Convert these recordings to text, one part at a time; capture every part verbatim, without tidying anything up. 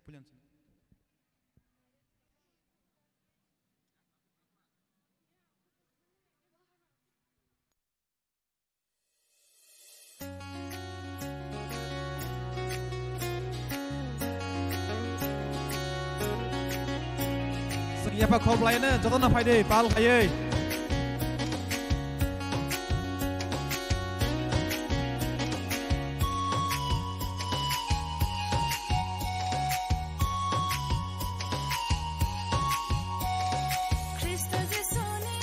Puilan sini. Yapha khop laina jotono phaidi pal khaiwi. Khristo Jisuni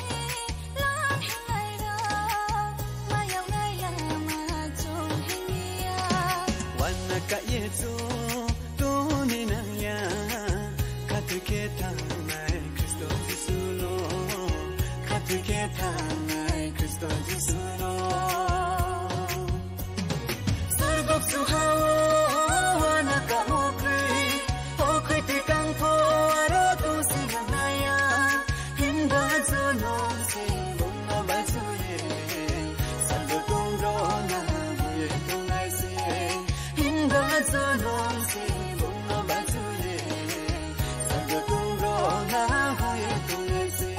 lam hinai rok, mayang nai lama chung hingya. Wana ka Yesu tuni nangya, khatwi khe thangnai Khristo Jisuno, khatwi khe thangnai Khristo Jisuno. Sargok suhao wana ka mokri, okhri tikang pho aro tu sinanaya, himba jonom si bumno bajuye, sargo tungro na huye tungai si, himba jonom si bumno bajuye, sargo tungro na huye tungai si.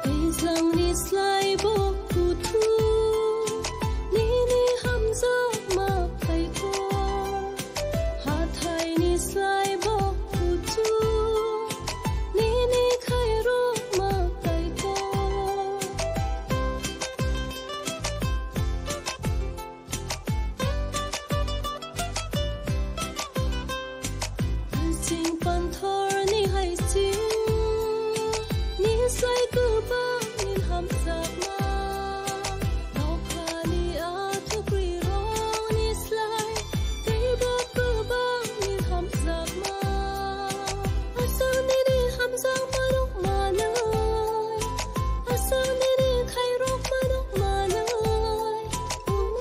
Twijlangni slai bo kuthu, nini hamjakma phaikho. Hathaini slai bo kuthu, nini khairokma phaikho. Sing panthor ni hai sing, ni sai kubang ni hamjakma. Nokha ni athukri rong ni slai, teibo kubang ni hamjakma. Aswk nini hamjakma rok manai, aswk nini khairokma rok manai.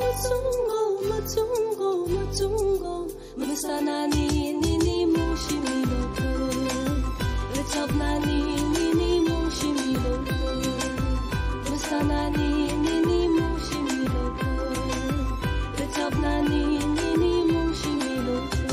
Muchungo, muchungo, muchungo. Mwsanani nini mung simi rwkhu, rwchapnani nini mung simi rwkhu, mwsanani nini mung simi rwkhu, rwchapnani nini mung simi rwkhu.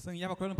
Tang yaba kwrwng